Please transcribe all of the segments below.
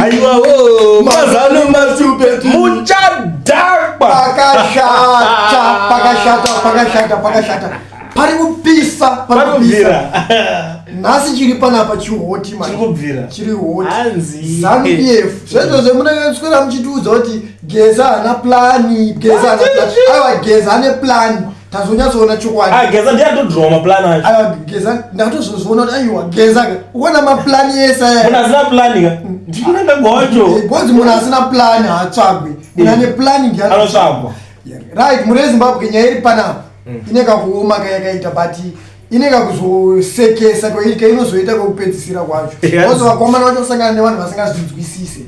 Aiwawo, mazano mastupid. Muchadhakwa. Pakashata, pakashata, pakashata, pakashata. Pari kupisa, pari kupisa. Parikubvira. Nhasi chiri panapa chihot man. Chiri kubvira. Chiri hot. Hanzi. ZANU PF. Zvezvo zvemunenge muchitiudza kuti Geza haana plan, Geza haana plan. Aiwa, Geza ane plan. Tazonyatsoona chokwadi. Ah, Geza ndiye atodhirowa maplan acho. Aiwa, Geza ndatozozviona kuti aiwa, Geza uona maplan ese aya. Munhu asina plan ka. Ndikunanga wacho. Because munhu asina plan haatsvagwi. Munhu ane plan ndiye Anotsvagwa. Right, mune Zimbabwe nyaya iri panapa ine kakuoma kayakaita, but ine kakuzosekesa kainozoita kwekupedzisira kwacho. Because vakomana vacho kusangana nevanhu vasingazvinzwisise.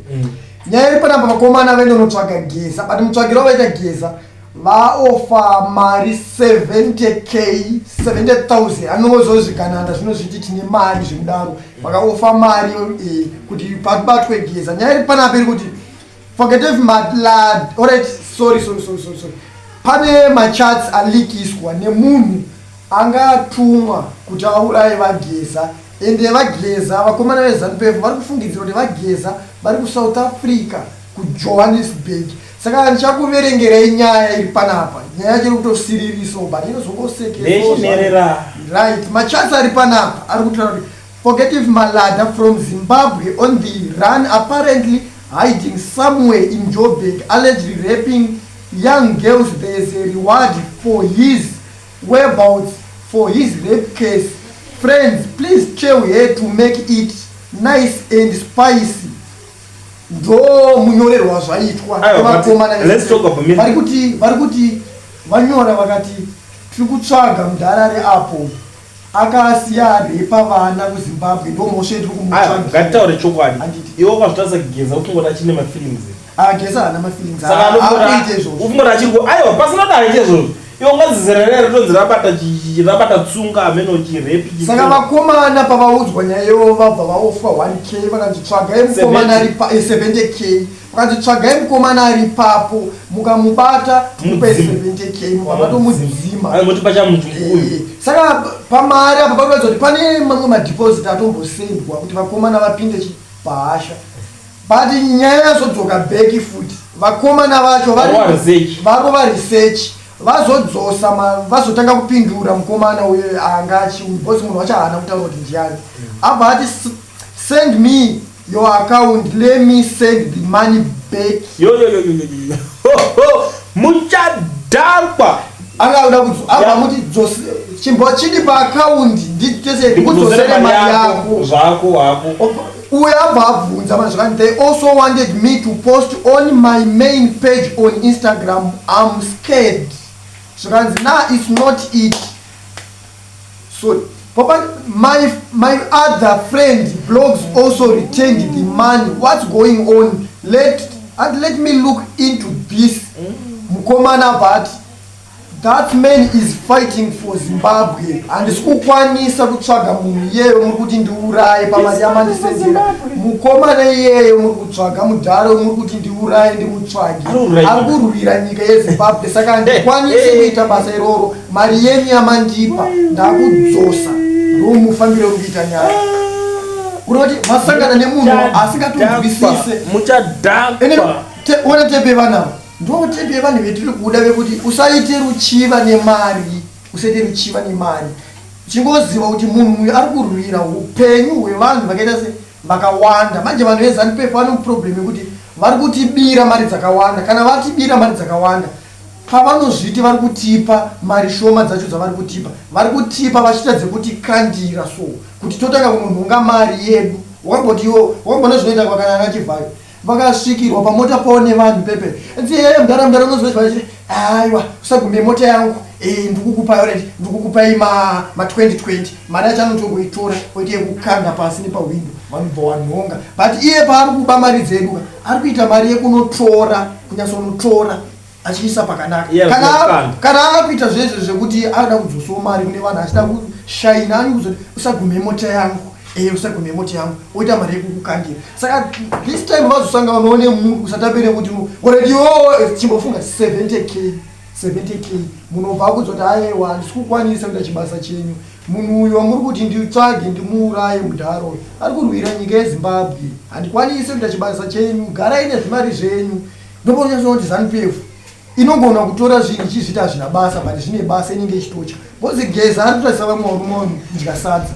Nyaya iri panapa, vakomana vaendonotsvaga Geza, but mutsvagiro wavaita Geza, vaofa mari 70K, 70,000. Anongozozvigananda zvinozviti tine mari zvekudaro. Vakaofa mari kuti pabatwe Geza. Nyaya iri panapa iri kuti Forget Malad, alright, sorry, sorry, sorry, sorry, sorry. Pane machats aleakiswa nemunhu angatumwa kuti auraye vaGeza. Ende vaGeza, vakomana veZANU PF vari kufungidzira kuti vaGeza vari kuSouth Africa, kuJohannesburg. Saka ndichakuverengerai nyaya iri panapa. Nyaya yacho iri kutosiririso, but inozongosekesa. Ndechinerera. Right, machats ari panapa ari kutaura kuti Forget Malada from Zimbabwe on the run, apparently hiding somewhere in Joburg, allegedly raping young girls. There is a reward for his whereabouts for his rape case. Friends, please tell her to make it nice and spicy. Ndo munyorerwa zvaitwa Aiwa, but nevakomana. Let's talk about me. Vari kuti vanyora vakati tiri kutsvaga mudharare apo akasiya arepa vana kuZimbabwe, ndo mhosva yetiri Aiwa, kumutsvagira. ngatitaure chokwadi. Handiti. Iwe ukazvitarisa, Geza ufungoti achine mafeelings. Ageza haana mafeelings. Saka anofungoti Akuite izvozvo. ufungoti achiri aiwa, pasina kuti aite izvozvo. Iwe ungazizerera ritonzi rabata rabata tsunga ameno chirepi. Saka vakomana pavaudzwa nyaya iyoyo, vabva vaofwa 1K, vakanzi tsvagai mukomana ari 70K. Vakanzi tsvagai mukomana ari papo, mukamubata tikupe Mudzima. 70K. Mukabatomudzima. Angoti pachamuti uyu. Saka pamari apa parikuratidza kuti pane mamwe madeposit atombosendwa kuti vakomana vapinde chipahasha, but nyaya yazodzoka back futi. Vakomana vacho Varova research. Varova research, vazodzosa vazotanga kupindura mukomana uyo anga achi, because munhu wacho haana kutaura kuti ndiani. Abva ati, "Send me your account, let me send the money back." Yo yo yo yo yo yo, muchadhakwa. Anga kuda kudzo abva muti chimbo chidi paaccount nditese ndikudzosere mari yako. Zvako hako. Uyo abva abvunza mazvikani, "They also wanted me to post on my main page on Instagram. I'm scared." Zvikanzi na it's not it. So papa, my other friend blogs also returned the money. What's going on? Let and let me look into this." Mukomana, but that man is fighting for Zimbabwe. Handisi kukwanisa kutsvaga munhu iyeyo muri kuti ndiuraye pamari yamandisendera. Mukomana iyeyo muri kutsvaga, mudharo muri kuti ndiuraye ndimutsvage, Ari ari kurwira nyika yeZimbabwe, saka handikwanisi kuita basa iroro. Mari yenyu yamandipa ndakudzosa. Ndomufambiro uri kuita nyaya kunoti vasangana nemunhu asingatonzwisise. Muchadhakwa. Ona tepe vanavo, ndo tepe yevanhu vetiri kuda vekuti usaite ruchiva nemari, usaite ruchiva nemari. Chingoziva kuti munhu uyu ari kurwira upenyu hwevanhu vakaita se vakawanda. Manje vanhu veZANU PF vane problem yekuti vari kutibira mari dzakawanda. Kana vatibira mari dzakawanda, pavanozviti vari kutipa mari shoma dzacho dzavari kutipa, vari kutipa vachiita dzekutikandira, so kuti totanga kunonhonga mari yedu. Wakamboti iwo wakambona zvinoita kana ana Chivhayo vakasvikirwa pamota pavo nevanhu pepe nzi, "Eh, mudara, mudara," unozwa vachiti, "Aiwa, usagume mota yangu. Ndikukupai already, ndikukupai ma 2020." Mari yacho anotongoitora oite yekukanda pasi nepahwindo, vanobva wanhonga. But iye paari kuba mari dzedu ka, ari kuita mari yekunotora, kunyatsonotora achiisa pakanaka. Iye ari Kana kukanda. Kana akuita zvezvo zvekuti anoda kudzosawo mari kune vanhu, achida kushaina, ani kuzoti usagume mota yangu, usagume mota yangu, oita mari yekukukandira. Saka this time vazosanganawo nemunhu usatambire kuti already iwowo chimbofunga 70K, 70K, munobva akuzoti, "Aiwa, handisi kukwanisa kuita chibasa chenyu." Munhu uyu wamuri kuti nditsvage ndimuuraye mudhara uyu ari kurwira nyika yeZimbabwe. Handikwanisi kuita chibasa chenyu, garai nezvimari zvenyu. Ndopaunozoona kuti ZANU PF inogona kutora zvinhu ichizviita hazvina basa, but zvine basa, inenge ichitotya because Geza ari kutarisa vamwe varume vanhu kudya sadza.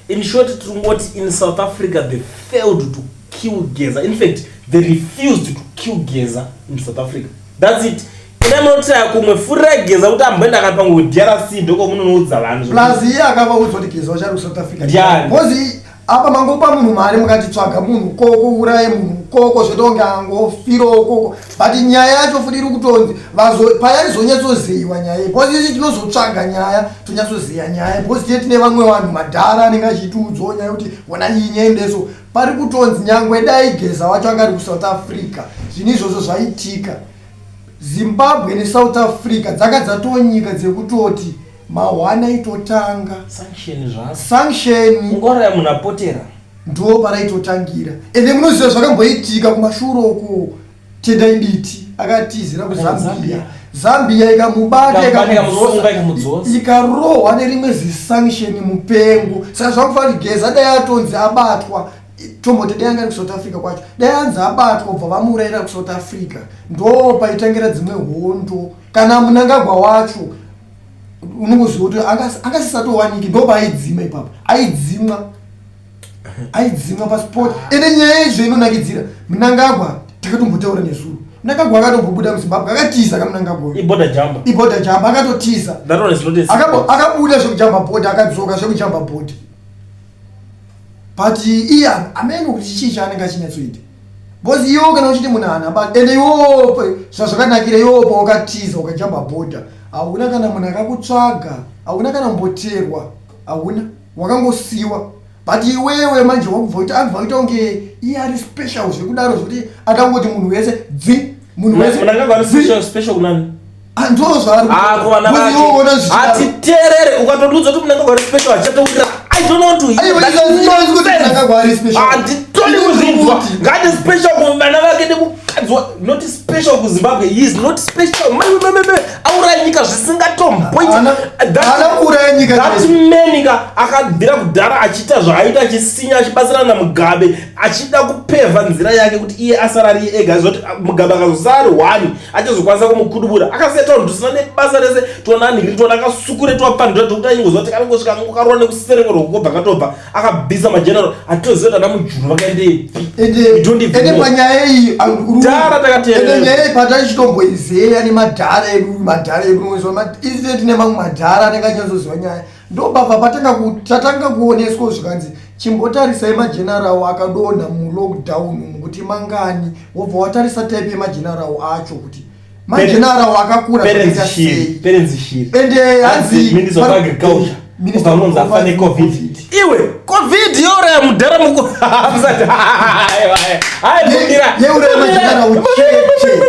In short, tirikungoti in South Africa they failed to kill Geza. In fact, they refused to kill Geza in South Africa. That's it. Ina munotiraya kumwe furira Geza kuti amboenda kana pamwe kuDRC ndokomunonoudza vanhu. Plus iye akavaudza kuti Geza uchari kuSouth Africa. Ndiani? Because apa mangopa munhu mari mukati tsvaga munhu koko, uraye munhu koko, zvotonge angofirawo koko, but nyaya yacho futi iri kutonzi payaizonyatsoziyiwa nyaya iyi, because isi tinozotsvaga nyaya tonyatsoziya nyaya, because tine tine vamwe vanhu madhara anenge achitiudzawo nyaya kuti ona iyi nyaya ndeso. Pari kutonzi nyangwe dai Geza wacho anga ari kuSouth Africa, zvinhu izvozvo zvaitika, Zimbabwe neSouth Africa dzanga dzatoo nyika dzekutoti mahwana itotanga Sanction zvako. Sanction. Ungoraya munhu apotera. Ndo paraitotangira. Ende munoziva zvakamboitika kumashure uko, Tendai Biti akatizira kuZambia, Zambia ikamubata, Ikamubata, ikamudzosa. Ikarohwa nerimwe zisanction mupengo. Saka zvakufanira kuti Geza dai atonzi abatwa, tomboti dai anga ari kuSouth Africa kwacho, dai anzi abatwa kubva vamuurayira kuSouth Africa, ndo paitangira dzimwe hondo. Kana Munangagwa wacho unongoziva kuti angasisatowaniki, ndo paaidzima ipapo, aidzimwa, aidzimwa paspot. Ende nyaya izvo inonakidzira, Munangagwa takatombotaura nezuro, Munangagwa akatombobuda muZimbabwe, akatiza kaMunangagwa uyu. Iborder jumper. Iborder jumper, akatotiza. That one is not a secret. Akabuda zvekujamba bhodha, akadzoka zvekujamba bhodha, but iye amene kuti chii chaanenge achinyatsoita, because iwo kana uchiti munhu haana basa, ende iwowo zvazvakanakira, iwowo pawakatiza ukajamba bhodha, hauna kana munhu akakutsvaga, hauna kana kumboterwa, hauna, wakangosiwa. But iwewe manje wakubva kuti abva kuita kunge iye ari special zvekudaro, zvekuti akangoti munhu wese dzi, munhu wese Munangagwa ari dzi. special, special kunani? Ah, ndo zvaari. Ah, kuvana Because iwe uona vake. zvichidaro. Hatiterere, ukatondudza kuti Munangagwa ari special, hachatokwira. I don't want to hear Aiwa, that izvo kuti nonsense. Mnangagwa ari special. Handitodi kuzvinzwa. Ngati special kuvana vake nemukadzi not special kuZimbabwe. He is not special. Mai, mai, mai, mai. Auraya nyika zvisingatomboiti. Haana kuuraya nyika That chete. man ka akabvira kudhara achiita zvaaita, achisinya, achibatsirana naMugabe, achida kupevha nzira yake kuti iye asara ari ega, zoti Mugabe akazosara ari one achazokwanisa kumukudubura. Akasiya taunhu tusina nebasa rese, tuona anhikiri, tuona akasukure, twapandura, tokuti aingoziva kuti kanongosvika angokarwa nekuserekerwa kukobva katobva. Akabvisa mageneral, hatitoziva kuti ana Mujuru vakaendepi. We don't even Ende know. panyaya iyi Dhara takateerera. ende nyaya iyi pataichitomboizeya nemadhara edu, madhara edu unoziva, isi tine mamwe madhara anenge achinyatsoziva nyaya, ndobva patanga tatanga kuoneswa zvikanzi chimbotarisai mageneral akadonha mulockdown umu kuti mangani, wobva watarisa type yemageneral acho kuti mageneral akakura Parents zvakaita shiri, sei. parents shiri. Ende hanzi Minister of Agriculture. Minister of Ukanonzi afa neCovid. Iwe, COVID youraya mudhara mukuru. Musati, aiwa, aiwa. Ai, mbumira. Yeuraya mageneral chete.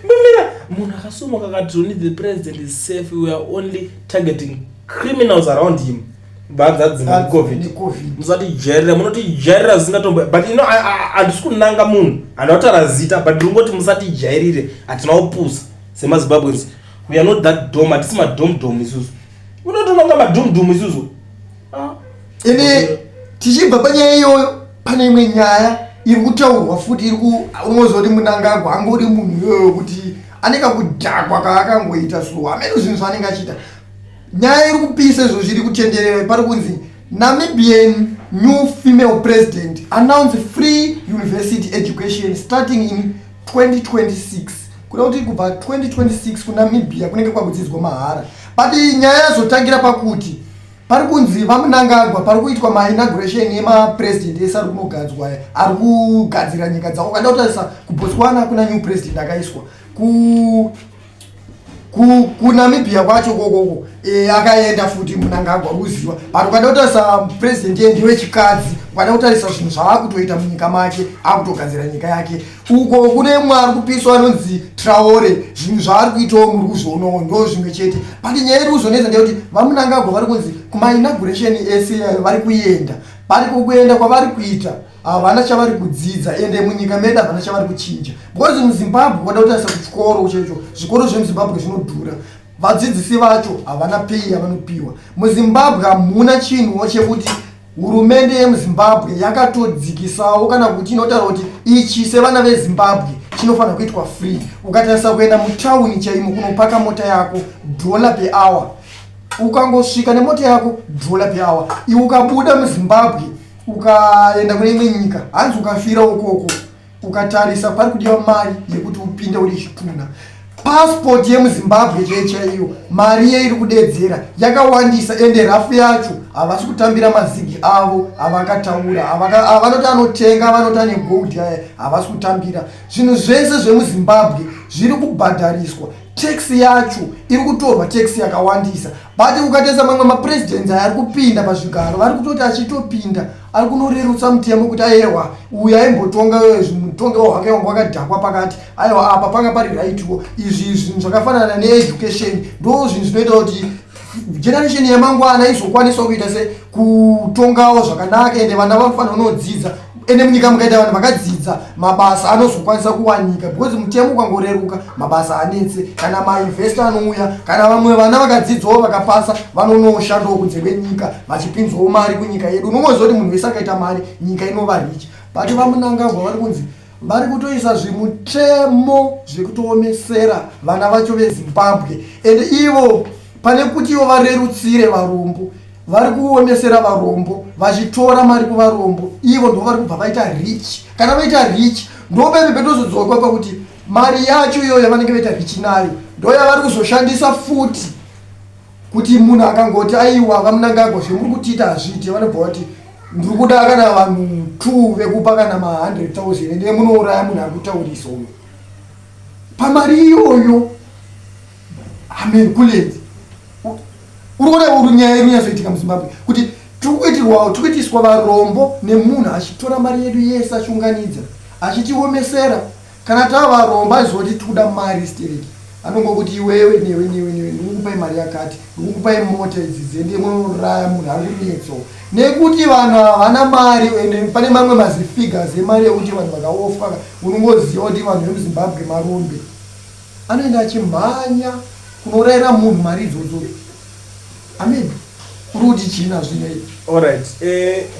Mbumira. Munhu akasumuka akati only the president is safe, we are only targeting criminals around him. Vanzadzima neCovid. NeCovid. Musatijairira, munotijairira zvisingatombo, but you know, handisi kunanga munhu, handina kutaura zita, but ndiri kungoti musatijairire, hatina kupusa semaZimbabweans. We are not that dumb, hatisi madom dom isusu. Unotonanga madom dom isusu. Ah. Ende tichibva panyaya iyoyo, pane imwe nyaya iri kutaurwa futi iri ku unoziva kuti Munangagwa angori munhu iyoyo kuti ane kakudhakwa kaakangoita, so hameno zvinhu zvaanenge achiita. Nyaya iri kupisa izvo zviri kutenderera, pari kunzi Namibian new female president announce free university education starting in 2026, kuda kuti kubva 2026 kuNamibia kunenge kwakudzidzwa mahara. But nyaya yazotangira pakuti pari kunzi vaMunangagwa, pari kuitwa mainauguration emapresident ese ari kunogadzwa aya, ari kugadzira nyika dzavo. Ukada kutarisa kuBotswana kuna new president akaiswa, kuNamibia kwacho kokoko akaenda futi Munangagwa ruziva. But ukada kutarisa president iye ndewechikadzi, ukada kutarisa zvinhu zvaakutoita munyika make, akutogadzira nyika yake. Uko kune mwe ari kupiswa anonzi Traore, zvinhu zvaari kuitawo muri kuzvionawo, ndo zvimwe chete. But nyaya iri kuzonetsa ndeyekuti vaMunangagwa vari kunzi kumainauguration ese ayo vari kuenda, vari kuenda kwavari kuita havana chavari kudzidza, ende munyika medu havana chavari kuchinja, because muZimbabwe kwada kutarisa kuchikoro chaicho, zvikoro zvemuZimbabwe zvinodhura. Vadzidzisi vacho havana pay yavanopiwa. MuZimbabwe hamuna chinhuwo chekuti hurumende yemuZimbabwe yakatodzikisawo kana kuti inotaura kuti ichi sevana veZimbabwe chinofanira kuitwa free. Ukatarisa kuenda mutauni chaimo kunopaka mota yako dollar per hour, ukangosvika nemota yako dollar per hour, iwe ukabuda muZimbabwe ukaenda kune imwe nyika, hanzi ukafira ukoko, ukatarisa pari kudiwa mari yekuti upinde uri chitunha. Pasipoti yemuZimbabwe chai chaiyo mari yeiri kudedzera yakawandisa, ende rafu yacho havasi kutambira mazigi avo avakataura avanoti anotenga, avanoti ane gold aya, havasi kutambira. Zvinhu zvese zvemuZimbabwe zviri kubhadhariswa, tax yacho iri kutorwa, tax yakawandisa. But ukatarisa mamwe mapresidents aya ari kupinda pazvigaro, vari kutoti achitopinda ari kunorerutsa mutemo kuti aiwa, uyu aimbotonga, mutongo hwake wanga wakadhakwa pakati, aiwa, apa panga pari rightwo. Izvi zvinhu zvakafanana needucation ndo zvinhu zvinoita kuti generation yamangwana izokwanisa kuita se kutongawo zvakanaka. Ende vana vanofanira kunodzidza, ende munyika mukaita vanhu vakadzidza, mabasa anozokwanisa kuwanika, because mutemo ukangoreruka mabasa anetse, kana mainvestor anouya, kana vamwe vana vakadzidzawo vakapasa vanonoshandawo kunze kwenyika vachipinzwawo mari kunyika yedu. Unongoziva kuti munhu wese akaita mari, nyika inova rich. But VaMnangagwa vari kunzi vari kutoisa zvimutemo zvekutoomesera vana vacho veZimbabwe, ende ivo pane kuti ivo varerutsire varombo, vari kuomesera varombo vachitora mari kuvarombo. Ivo ndo vari kubva vaita rich. Kana vaita rich, ndo pepe petozodzoka pakuti mari yacho iyoyo yavanenge vaita rich nayo ndo yavari kuzoshandisa futi kuti munhu akangoti, "Aiwa, VaMnangagwa, zvemuri kutiita hazviiti," vanobva vati, "Ndiri kuda kana vanhu two vekupa kana ma100 000, ende munouraya munhu ari kutaurisa uyo pamari iyoyo." Amen. Kulezi uri kuona uri nyaya iri kunyatsoitika muZimbabwe kuti tiri kuitirwa, tiri kuitiswa varombo nemunhu achitora mari yedu yese, achiunganidza, achitiomesera. Kana tava varombo, aizoti tikuda mari stereki, anongokuti, "Iwewe, newe, newe, newe, ndikukupai mari yakati, ndikukupai mota idzi, dzende munouraya munhu ari kunetso," nekuti vanhu havana mari. Ende pane mamwe mazifigures emari ekuti vanhu vakaofa, unongoziva kuti vanhu vemuZimbabwe marombe, anoenda achimhanya kunorayira munhu mari idzodzo. Amen. Uri kuti china zvino? Alright,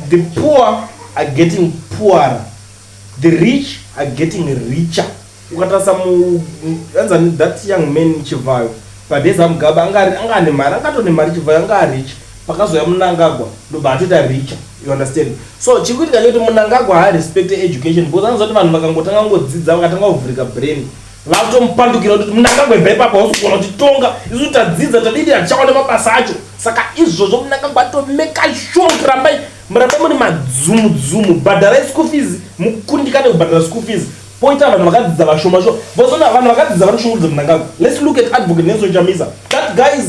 the poor are getting poorer, the rich are getting richer. Ukatarisa anzani that young man Chivayo, padeza Mugabe anga ane mari, angatone mari Chivayo, anga arich. Pakazoya Mnangagwa, ndobva atoita richer, you understand? So chiri kuitika chekuti Mnangagwa haarespect education, because anoziva kuti vanhu vakangotanga kungodzidza, vakatanga kuvhurika brain, vakutomupandukira kuti, "Mnangagwa, ibva ipapo, hausi kugona kutitonga, isu tadzidza, tadidi, hatichawane mabasa acho." Saka izvozvo Mnangagwa atomeka sure kuti rambai, murambe muri madzumudzumu, bhadharai school fees, mukundikane kubhadhara school fees, poita vanhu vakadzidza vashoma sho vozona vanhu vakadzidza vari kushungurudza Mnangagwa. Let's look at Advocate Nelson Chamisa. That guy is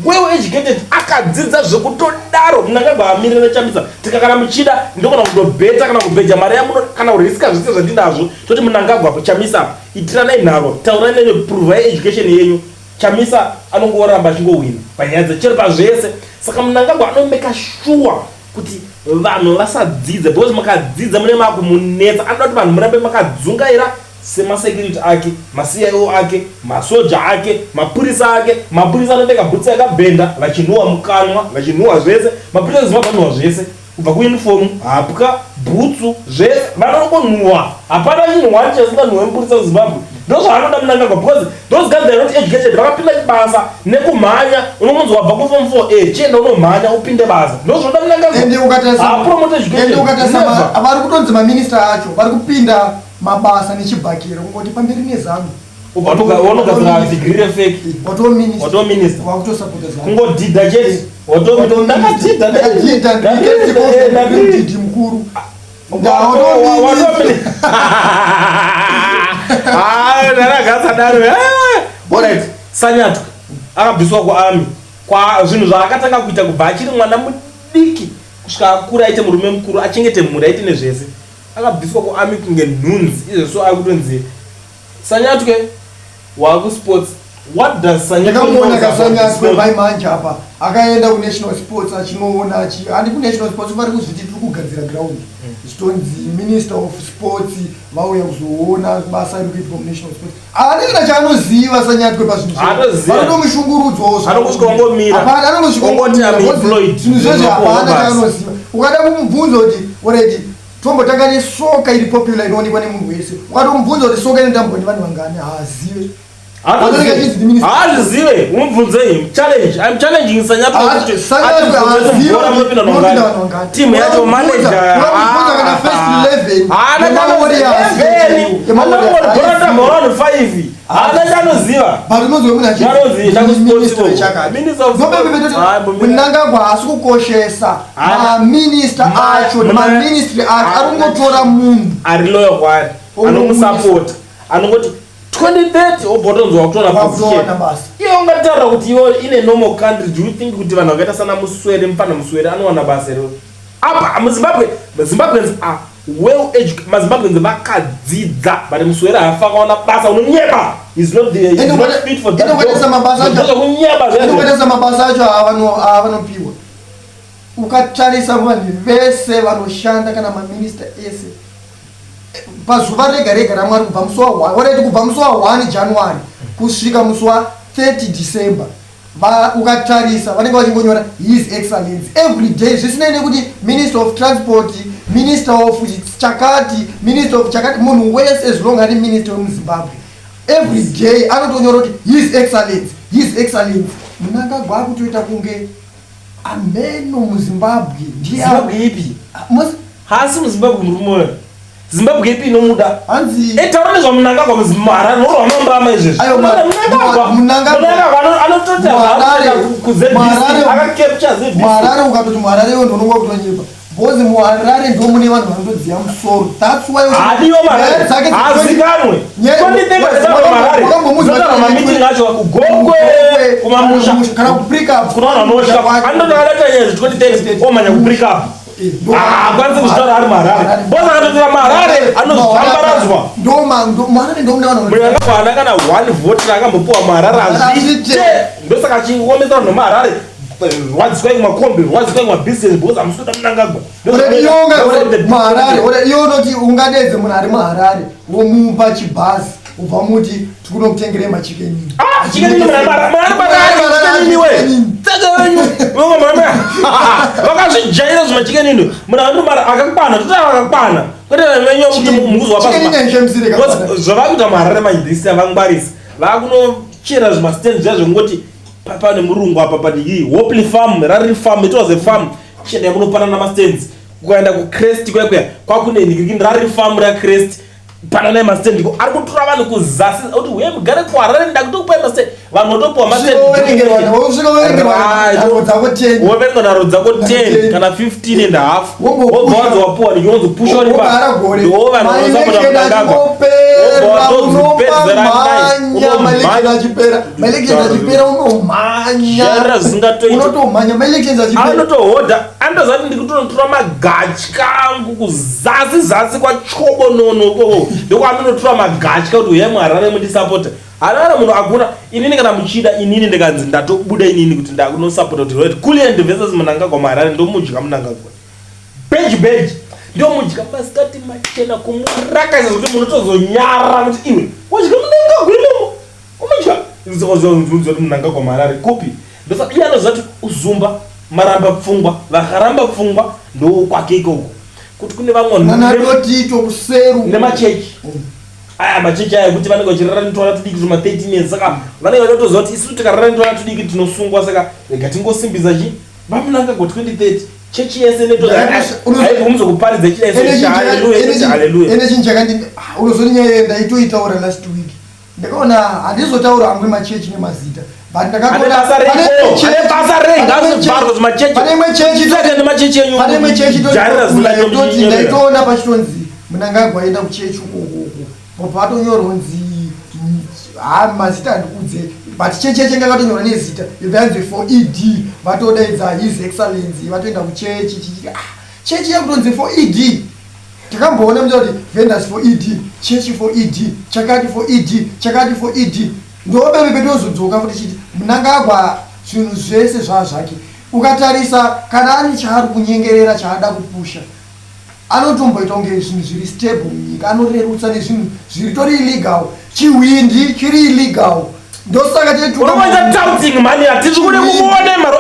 well educated, akadzidza zvekutodaro. Mnangagwa amirira Chamisa. Tika kana muchida, ndogona kutobheta kana kubheja mari yamuno kana kuriska zvese zvandinazvo, toti Mnangagwa, Chamisa apa itiranai nharo, taurai nenyu, provai education yenyu. Chamisa anongoramba achingowina panyaya dzechero pazvese. Saka Mnangagwa anomeka sure kuti vanhu vasadzidze, because makadzidza mune makumunetsa. Anoda kuti vanhu murambe makadzungaira semasecurity ake, maCIO ake, masoja ake, mapurisa ake. Mapurisa anopfeka bhutsi yakabhenda, vachinhuwa mukanwa, vachinhuwa zvese. Mapurisa eZimbabwe anonhuwa zvese, kubva kuuniform, hapwa, bhutsu, zvese vanongonhuwa. Hapana chinhu one chasinganhuwe mupurisa weZimbabwe. Ndo zvaanoda Mnangagwa, because those guys, they are not educated. Vakapinda basa nekumhanya. Unomunzi wabva kuform 4 a, chienda unomhanya upinde basa. Ndo zvinoda Mnangagwa. Ende ukatarisa Haapromote education. Ende ukatarisa Never. vari kutonzi maminista acho vari kupinda mabasa nechibhakera, kungoti pamberi neZANU. Ubva wanogadzira degree refake. Watova minister. Watova minister. Wakutosapota ZANU. Kungodhidha chete. Ndakadhidha. Ndakadhidha, ndikadhidhi mukuru. Ndaragatsadaro. Alright, Sanyatwe akabviswa kuarmy. Kwa zvinhu zvaakatanga kuita kubva achiri mwana mudiki kusvika akura, aite murume mukuru, achengete mhuri, aite nezvese, akabviswa kuarmy kunge nhunzi. Izvezvo ari kutonzi Sanyatwe waakusports. What does Sanyatwe Ndakamuona knows about kaSanyatwe sports? mai manje apa akaenda kunational sports achinoona handi kunational sports vari kuzviti tiri kugadzira ground. Zvitonzi Minister of Sports vauya kuzoona basa riri kuitwa muNational Sports. Haana kana chaanoziva Sanyatwe pazvinhu zvese. Anoziva. Vanotomushungurudzawo zvavo. Anongosvika ongomira. Hapana, anongosvika Ongoti ongomira. I'm employed. Zvinhu zvese Unopuwa hapana basa. chaanoziva. Ukada kumubvunza kuti alright, tombotanga nesoka iri popular inoonekwa nemunhu wese. Ukatomubvunza kuti soka inotambwa nevanhu vangani, haazive. Haazvizive. Umubvunzei, challenge. I'm challenging Sanyatwe kuti atibvunze kuti bhora munopinda mangani, timu yacho, manager. Unobvunza kana first 11 Haana. yemaWarriors. Bhora tambwa vanhu 5, haana chaanoziva. But unonzwa munhu Chaanoziva, chakusports Minister ikoko. wechakati. Minister of sports. Ndopepe Hayi, mbomira. Mnangagwa haasi kukoshesa maminista acho, maministry acho. Ari kungotora munhu ari loyal kwaari, anomusapota, anongoti 2030 obva watonzwa kutoona position. Wakutowana basa. Iye ungataura kuti iwe in a normal country, do you think kuti vanhu vakaita sana Muswere, mufana Muswere anowana basa here apa muZimbabwe? Zimbabweans are well educated, maZimbabweans vakadzidza, but Muswere haafa akawana basa. Unonyeba. Is not the, is not fit for that job. Ende mabasa acho- Ndozvokunyeba zvezvo. Unotarisa mabasa acho avanopiwa, ukatarisa vanhu vese vanoshanda kana maminista ese pazuva rega rega raMwari, kubva musi wa1, alright, kubva musi wa1 January kusvika musi wa30 December, ukatarisa vanenge vachingonyora "His Excellence" every day, zvisinei nekuti Minister of Transport, Minister of chakati, Minister of chakati. Munhu wese, as long ari minister wemuZimbabwe, every day anotonyora kuti "His Excellence, His Excellence". Mnangagwa akutoita kunge ameno muZimbabwe ndiye. Zimbabwe ipi? Haasi muZimbabwe murume uyo. Zimbabwe ipi inomuda? Hanzi Taura nezvaMnangagwa muZimara norwa mambama izvezvi. Ayo, Mnangagwa Mnangagwa- Mnangagwa anototi kuZBC akacapture ZBC. MuHarare, ukatoti muHarare iwe ndononga kutonyepa, because muHarare ndo mune vanhu vanotodziya musoro. That's why Hadiwo nyaya Marare dzake hazikanwe. Nyaya- wakambomuziva Mameeting acho kuGokwe, kumamusha, kana kuPricabe. Kuna vanhu vanotya, anototi akadaita nyaya 2030 omanya kuPricabe. Haakwanisi kuzvitaura ari muHarare, boss akatotora muHarare anozvambaradzwa. Muharare ndo mune vanhu Mnangagwa haana kana one vote raakambopiwa muHarare, hazviite. Ndosaka achiomesa vanhu vemuHarare, rwadziswai kumakombi, rwadziswai kumabhizinesi, because hamusi kuda Mnangagwa. Muharare iwe unoti ungadedze munhu ari muHarare, womupa chibhazi, ubva muti tikunokutengerei maChicken Inn. Ah, Chicken Inn, Chicken Inn we. Tsaka wenyu. Vakazvijaira zvimaChicken Inn. Munhu anomara akakwana, totaura akakwana. Kwete venyu kuti mukuzwa. Chicken Inn haishamisi Because zvavakuita muHarare manje this time vangwarisa. Vakunochera zvimastand zviya zvekungoti pane murungu apa padiki Hopley Farm, rari farm, it was a farm. Chienda munopanana mastands. Kukaenda kuCrest kuya kuya kwakune nhikirikini, rari farm raCrest, pananai mastand. Ari kutora vanhu kuzasi kuti uye mugare kuHarare, ndakutokupai mastand. Vanhu votopiwa mastand. Usvika werengerwa nharo dzako 10. Woverenga nharo dzako 10 kana 15 and a half. Wongopusha. Wobva wanzi wapuwa nichionzopusha uri Wogara gore. Ndo vanhu vanosapota Mnangagwa. Achingopera, Wobva unomamhanya, maelection achipera, maelections achipera unomhanya. Zvaira zvisingatoiti. Unotomhanya maelections achipera. Anotohodha, anotoziva kuti ndikutonotora magatya angu kuzasi zasi kwaChobonono ikoko, ndokwaanonotora magatya kuti uyai muHarare mundisapota. Harare munhu akura. Inini kana muchida, inini ndikanzi ndatobuda inini kuti ndakunosapota kuti right, Kulliant versus Mnangagwa muHarare, ndomudya Mnangagwa beji beji, ndomudya masikati machena, kumurakaisa zvekuti munotozonyara kuti iwe wadya Mnangagwa imomo, umudya kuti Mnangagwa muHarare kupi? Ndosa iye anoziva kuti uzumba maramba pfungwa, vakaramba pfungwa ndokwake ikoko, kuti kune vamwe vanhu Nanadotito kuseru. Nemachechi aya, machechi aya ekuti vanenge vachirara netwana tudiki tuma 13 years, saka vanenge vachitoziva kuti isusu tikarara netwana tudiki tinosungwa, saka rega tingosimbisa chi vaMnangagwa 2030. Chechi yese netohaibvumidza kuparidza chidai, haleluya, haleluya. Ene chinhu chakandi unozoti nyaya ndaitoitaura last week, ndakaona, handizotaura amwe machechi nemazita, but Ane basa rei? Ane basa rei? Ngazvivharwe zvimachechi. Pane imwe chechi Saka nemachechi enyu. Pane imwe chechi Jarira zina toti nyomuchinyerera. ndaitoona pachitonzi Mnangagwa aenda kuchechi ukokoko, patonyorwa nzi ha mazita handikudze, but chechi yacho inga yakatonyorwa nezita, ibva yanzi for ED, vatodaidza His Excellency vatoenda kuchechi chichi. Ah, chechi yakutonzi for ED. Takamboona muta kuti vendors for ED, chechi for ED, chakati for ED, chakati for ED. Ndobebe petozodzoka futi chiti Mnangagwa zvinhu zvese zvaa zvake. Ukatarisa kana ane chaari kunyengerera, chaada kupusha. Anotomboita kunge zvinhu zviri stable munyika, anorerutsa nezvinhu zviri tori illegal. Chihwindi chiri illegal, ndosaka unoita touting mani, hatisi kude kukuone maro.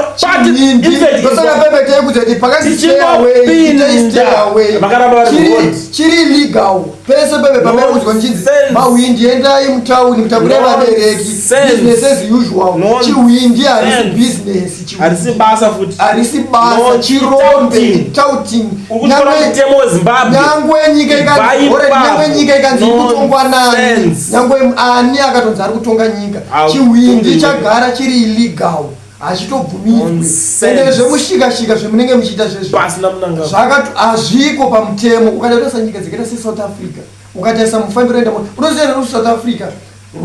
Ndosaka pepe teikudza kuti pakanzi stay away, itai stay away. Vakaramba vari kuroad. Chiri illegal pese pepe pameudzwa nchinzi Nonsense. mahwindi, endai mutauni mutakure vabereki, Nonsense. business as usual. Nonsense. Chihwindi harisi business. Harisi basa futi. Harisi basa. No, Chirombe. touting. Touting. Uri kutyora mutemo weZimbabwe. Nyangwe nyika Ibva ipapo. nyangwe nyika ikanzi iri kutongwa nani, Nonsense. nyangwe ani akatonzi ari kutonga nyika, Au, chihwindi tungi. chagara chiri illegal, hachitobvumidzwi. Nonsense. Ende zvemushikashika zvemunenge muchiita zvezvo Pasina Mnangagwa. Zvakati hazviko pamutemo. Ukatarisa nyika dzakaita seSouth Africa, ukatarisa mufambiro enda, unoziva here kuti South Africa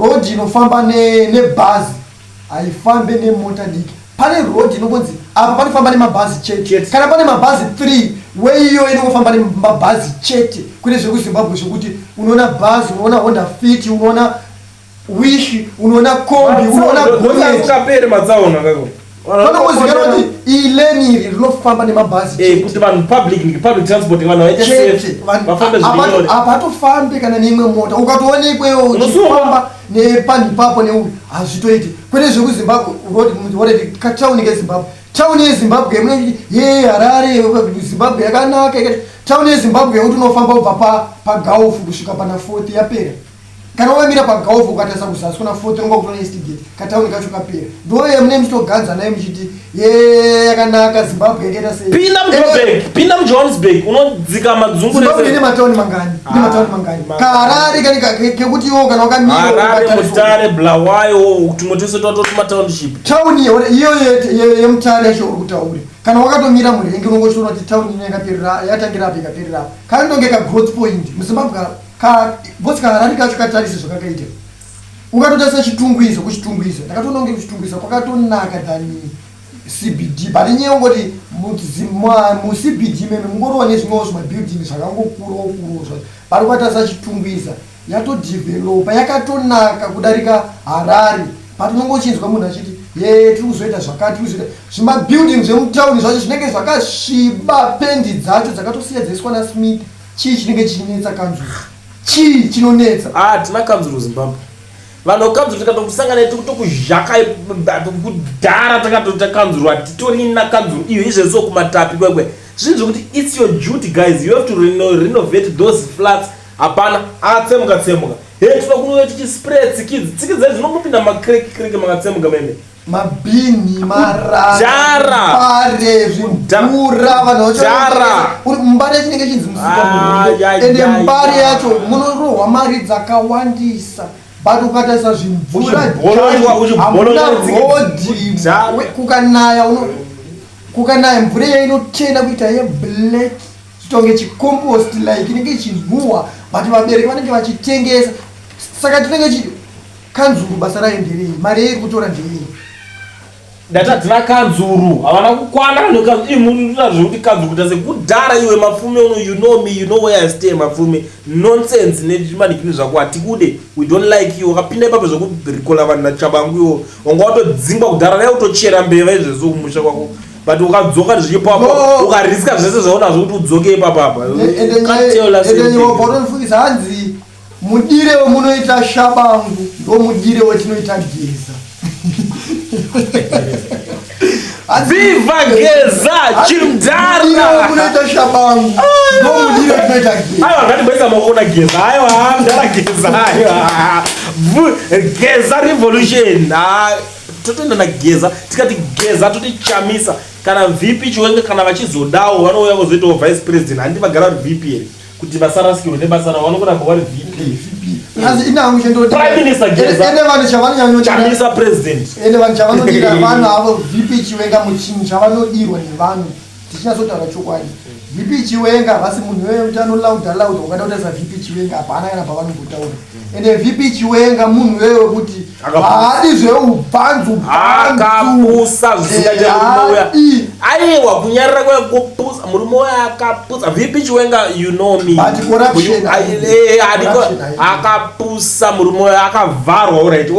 road inofamba nebhazi haifambe nemota diki? Pane road inongonzi apa panofamba nemabhazi chete. Chete. Kana pane mabhazi 3, weiyo inongofamba nemabhazi chete. Kune zvekuZimbabwe zvekuti unoona bhazi, unoona Honda Fit, unoona Wish, unoona kombi, unoona gonyeti. Kapere matsaona kako. Panongozikanwa kuti iyi lane iri rinofamba nemabhazi chete. Kuti vanhu public transport, vanhu vaite Chete. safe, vafambe zviri nyore. Apa hatofambe kana neimwe mota. Ukatoonekwewo Unosungwa. uchifamba nepanhu ipapo neuyu, hazvitoiti. Kwete zvekuZimbabwe road already katauni keZimbabwe, tauni yeZimbabwe munoti ye Harare, Zimbabwe yakanaka ikati tauni yeZimbabwe yekuti unofamba kubva paGulf kusvika pana Fourth yapera. Kana wamira paGulf ukatarisa kuzasi kuna Fourth, unonga kutoona Eastgate. Katauni kacho kapera. Ndo yemune muchitoganza nayo muchiti ye yakanaka Zimbabwe yakaita sei. Pinda muJoburg, pinda muJohannesburg, unodzika madzungu. Zimbabwe rese. ine matauni mangani? Ine matauni mangani? KaHarare kani kekuti iwo kana wakamira Harare, ukatarisa Mutare, Bulawayo, tumwe twese twato tumatownship. Tauni iyo yeMutare yacho uri kutaura, kana wakatomira murengi unongochiona kuti tauni ino yakaperera, yatangira apa, ikaperera apa, kanonge kagrowth point muZimbabwe. Bosi kaHarare kacho katarise zvakakaita. Ukatotarisa Chitungwiza, kuChitungwiza ndakatoona kunge kuChitungwiza kwakatonaka than CBD, but inyaya yongoti muCBD meme mungoriwa nezvimwewo zvimabuilding zvakangokurawo kurawo zvacho, but ukatarisa Chitungwiza yatodevelopa, yakatonaka kudarika Harare. But unonge uchinzwa munhu achiti ye tiri kuzoita zvakati, tiri kuzoita zvimabuilding zvemutauni zvacho zvinenge zvakasviba, pendi dzacho dzakatosiya dzaiswa naSmith. Chii chinenge chichinetsa kanzuru? Chii chinonetsa? Ah, tina kanzuru Zimbabwe. Vanhu kanzuru tikatokusangana tikutokuzhaka kudhara, takatoita kanzuru, hatitorina kanzuru iyo izvezvo kumatapi kwekwe. Zvinhu zvekuti it's your duty, guys, you have to renovate those flats. Hapana, akatsemuka tsemuka. He, tinoda kunouya tichispray tsikidzi. Tsikidzi dzacho dzinongopinda macrack crack makatsemuka meme. Mabhini, Kudhara. marare, zvimvura, vanhu Kudhara. Mbare chinenge chinzi musika Ah, muhondo. ya, Ende ya, mbare ya. yacho munorohwa mari dzakawandisa, but ukatarisa zvimvura Uchibolonywa hamuna tsikidzi. rodhi. Kudhara. Kukanaya kukanaya mvura iya inotena kuita yeblack, chitonge chicompost like, inenge ichinhuhwa, but vabereki vanenge vachitengesa. Saka tinenge chi kanzuru basa rayo nderei? Mari yeiri kutora ndeyei? Ndati hatina kanzuru, havana kukwana vanhu. Zvekuti kanzuru kuita sekudhara iwe Mapfume uno, you know me, you know where I stay. Mapfume, nonsense nezvimanikini zvako, hatikude, we don't like you. Wakapinda ipapo zvekurikola vanhu naTshabangu, iwo wanga watodzingwa kudhara, dai utochera mbeva izvezvo kumusha kwako, but ukadzoka zvichipapo No. ukariska zvese zvaunazvo kuti udzoke ipapapa. Ende wabva utonifungisa, hanzi mudire wemunoita Shabangu ndo mudire wetinoita Geza. Viva Geza. Mudire Chimdara. wemunoita Shabangu ndo mudire wetinoita Geza. Aiwa, ngatimboisa maoko na Geza. Aiwa, mdara Geza, aiwa. Geza revolution. Ah, totoenda naGeza. Tikati Geza, toti Chamisa kana VP Chiwenga. Kana vachizodawo vanouya vozoitawo vice president. Handi vagara vari VP here? Kuti vasarasikirwe nebasa ravo, vanongoramba vari VP. Asi inangu chendoti Prime Minister Geza. Ende vanhu chavanonyanyodira Chamisa president. Ende vanhu chavanodira vanhu avo, VP Chiwenga, muchinhu chavanodirwa nevanhu, tichinyatsotaura chokwadi, VP Chiwenga havasi munhu wekuti anolauda lauda. Ukada kutarisa VP Chiwenga, hapana kana pavanombotaura. Ende VP Chiwenga munhu wewe wekuti Akapusa. Haadi zveubvanzu. Akapusa zvisingaite murume uya. Haadi. Aiwa, kunyarara kwaya kupusa, murume uya akapusa. VP Chiwenga, you know me. But corruption haidi. Corruption haidi. Akapusa murume uya, akavharwa. Alright,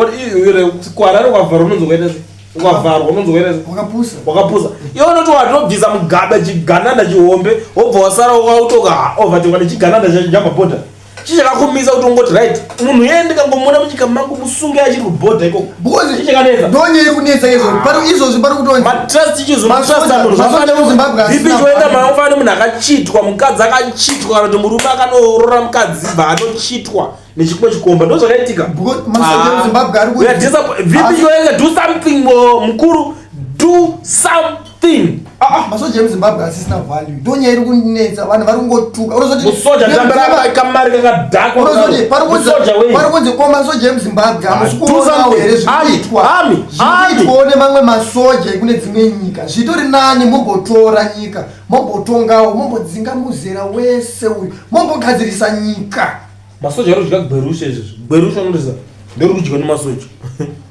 kuHarare ukavharwa unonzi ukaita sei? Ukavharwa unonzwa wakapusa. Wakapusa. Iwe unoti watobvisa Mugabe chigananda chihombe, wobva wasara wakautoka overtakwa nechigananda chajamba bhodha. Chii chakakumisa kuti ungoti right, munhu yeye ndikangomuona munyika mangu musunge achiri kubhodha ikoko? Because Chii chakanetsa? Ndonyaya iri kunetsa izvozvi. Pari izvozvi pari kutonzi Matrust issues, Masoja- matrust munhu. masoja emuZimbabwe VP asina Chiwenga value. maofana munhu akachitwa, mukadzi akachitwa, kana kuti murume akanoroora mukadzi bva atochitwa nechimwe chikomba, ndo zvakaitika. Because masoja emuZimbabwe ari We are VP Chiwenga, do something mukuru, do something. Ah, masoja emuZimbabwe asisina value, ndonyaya iri kunetsa. Vanhu vari kungotuka. Unozoti Musoja tambira kamari kakadhakwa. Unozoti pari kunzi Musoja wei? Pari kunzi ko masoja emuZimbabwe hamusi Do kuonawo something. here zviri Army, kuitwa army, zviri army. kuitwawo nemamwe masoja ekune dzimwe nyika? Zvitori nani mombotora nyika, mombotongawo, mombodzinga muzera wese uyu, mombogadzirisa nyika. Masoja ari kudya gwerushe izvezvi. Gwerushe unotiza ndori kudya nemasoja.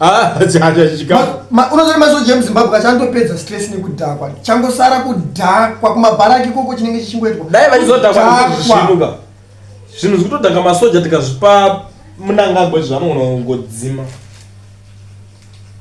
Ah, chikafu. Unozoti masoja emuZimbabwe achandopedza stress nekudhakwa, changosara kudhakwa kumabharaki ikoko chinenge chichingoitwa. Dai vachizodhakwa. Kudhakwa. Zvinuka zvinhu zviri kutodhaka masoja, tikazvipa Munangagwa izvi zvanogona kungodzima.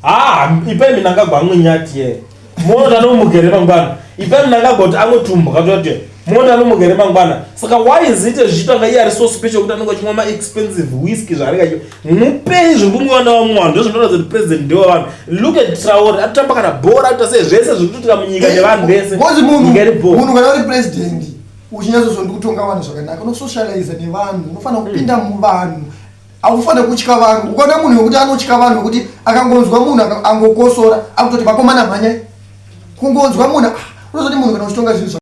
Ha, ipai Munangagwa amwe nyati ye, muona anomugere mangwana. Ipai Munangagwa kuti angotumbwa toti muona anomugere mangwana. Saka why is it zvichiita kunga iye ari so special kuti anenge achimwa maexpensive whisky zvaanenge achi mupei zviri kumwiwa nevamwe vanhu? Ndozvinoratidza kuti president ndewevanhu. Look at Traore, atotamba kana bhora, atoita sei, zvese zviri kutoitika munyika nevanhu vese. Because munhu Nyika iri bhora. Munhu kana uri president uchinyatsozvo kutonga vanhu zvakanaka, unosocialize nevanhu, unofanira kupinda muvanhu, haufanira kutya vanhu. Ukaona munhu wekuti anotya vanhu, wekuti akangonzwa munhu angokosora akutoti, "Vakomana, mhanyai," kungonzwa munhu, ah, unozoti munhu kana uchitonga zvinhu.